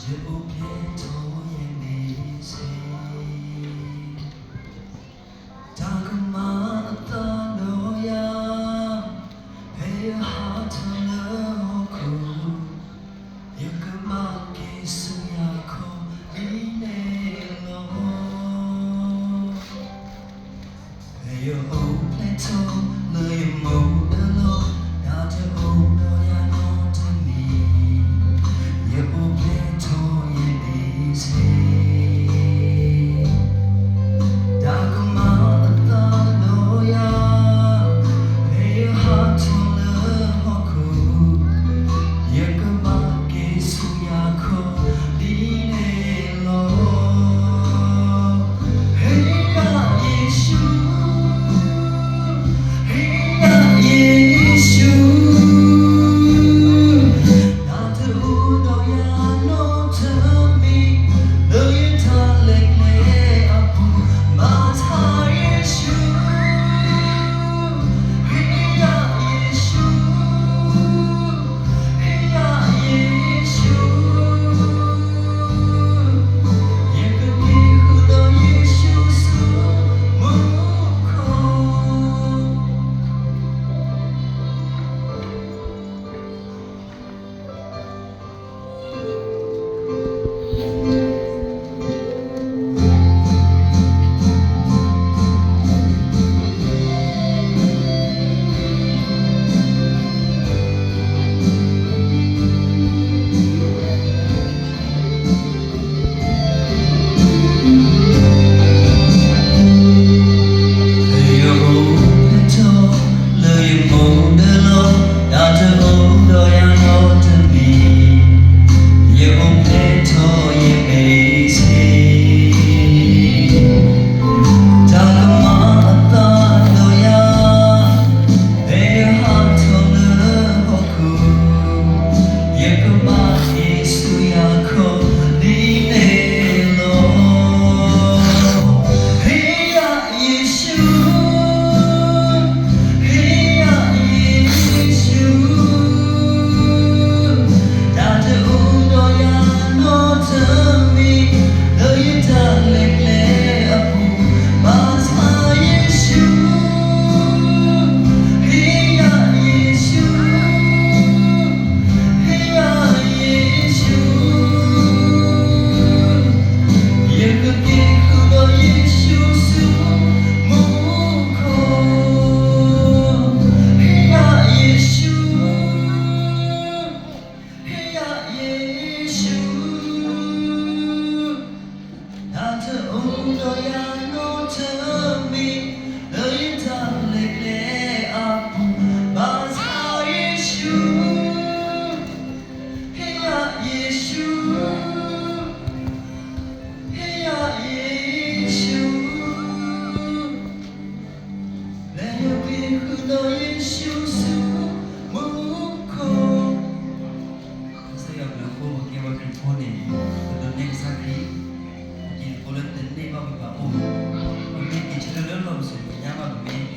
ယအိၣ်ဖျဲၣ်ထီၣ်ယဲန့ၣ်စ့ၢ်, တၢ်ကမၤအသးဒီးယၤ, ဖဲယဟးထီၣ်လၢဟီၣ်ခိၣ်, ယကဘၣ်က့ၤဆူယၤခီဒ်န့ၣ်လီၤ. ဖဲယအိၣ်ဖျဲၣ်ထီၣ်လၢယမိၢ်အလီၢ်, တၢ်တအိၣ်ဒီးယၤနီတမံၤ, ယအိၣ်ဖျဲၣ်ထီၣ်ယဲန့ၣ်စ့ၢ်, တၢ်ကမၤအသးဒီးယၤ, ဖဲယဟးထီၣ်လၢဟီၣ်ခိၣ်, ယကဘၣ်က့ၤဆူယၤခီဒ်န့ၣ်လီၤ. ဟ့ၣ်ယၤယ့ၣ်ၡူး, ဟ့ၣ်ယၤယ့ၣ်ၡူး, တၢ်တအိၣ်ဒီးယၤနီတမံၤ, လၢယတၢ်လဲၤကျဲအပူၤ, ဘၣ်ဆၣ်ယ့ၣ်ၡူး, ဟ့ၣ်ယၤယ့ၣ်ၡူး, ဟ့ၣ်ယၤယ့ၣ်ၡူး, ယကက့ၤဃုာ်ဒီးယ့ၣ်ၡူးဆူမူခိၣ်. ဖဲယအိၣ်ဖျဲၣ်ထီၣ်လၢယမိၢ်အလီၢ်, တၢ်တအိၣ်ဒီးယၤနီတမံၤ, ယအိၣ်ဖျဲၣ်ထီၣ်ယဲန့ၣ်စ့ၢ်, တၢ်ကမၤအသးဒီးယၤ, ဖဲယဟးထီၣ်လၢဟီၣ်ခိၣ်, ယကဘၣ်က့ၤဆူယၤခီဒ်န့ၣ်လီၤ. ဟ့ၣ်ယၤယ့ၣ်ၡူး, ဟ့ၣ်ယၤယ့ၣ်ၡူး, တၢ်တအိၣ်ဒီးယၤနီတမံၤ, လၢယတၢ်လဲၤကျဲအပူၤ, ဘၣ်ဆၣ်ယ့ၣ်ၡူး, ဟ့ၣ်ယၤယ့ၣ်ၡူး, ဟ့ၣ်ယၤယ့ၣ်ၡူး, ယကက့ၤဃုာ်ဒီးယ့ၣ်ၡူးဆူမူခိၣ်, ဟ့ၣ်ယၤယ့ၣ်ၡူး, ဟ့ၣ်ယၤယ့ၣ်ၡူး, တၢ်တအိၣ်ဒီးယၤနီတမံၤ, လၢယတၢ်လဲၤကျဲအပူၤ, ဘၣ်ဆၣ်ယ့ၣ်ၡူး, ဟ့ၣ်ယၤယ့ၣ်ၡူး, ဟ့ၣ်ယၤယ့ၣ်ၡူး, လဲၤယက့ၤဃုာ်ဒီးယ့ၣ်ၡူးဆူမူခိၣ်. ကစၢ်ယွၤဘျုးဖှိၣ်ပကဲပှၤခရံာ်ဖိန့ၣ်, ပဒိးန့ၢ်ကစၢ်ခရံာ်, ပက့ၤဖိလၢတန့ၢ်ဘၣ်ဝဲပှၤအိၣ်, ပမ့ၢ်က့ၤဆၢထၢၣ်လၢလီၢ်ပစိာ်ပညါဘၣ်, ပမ့ၢ်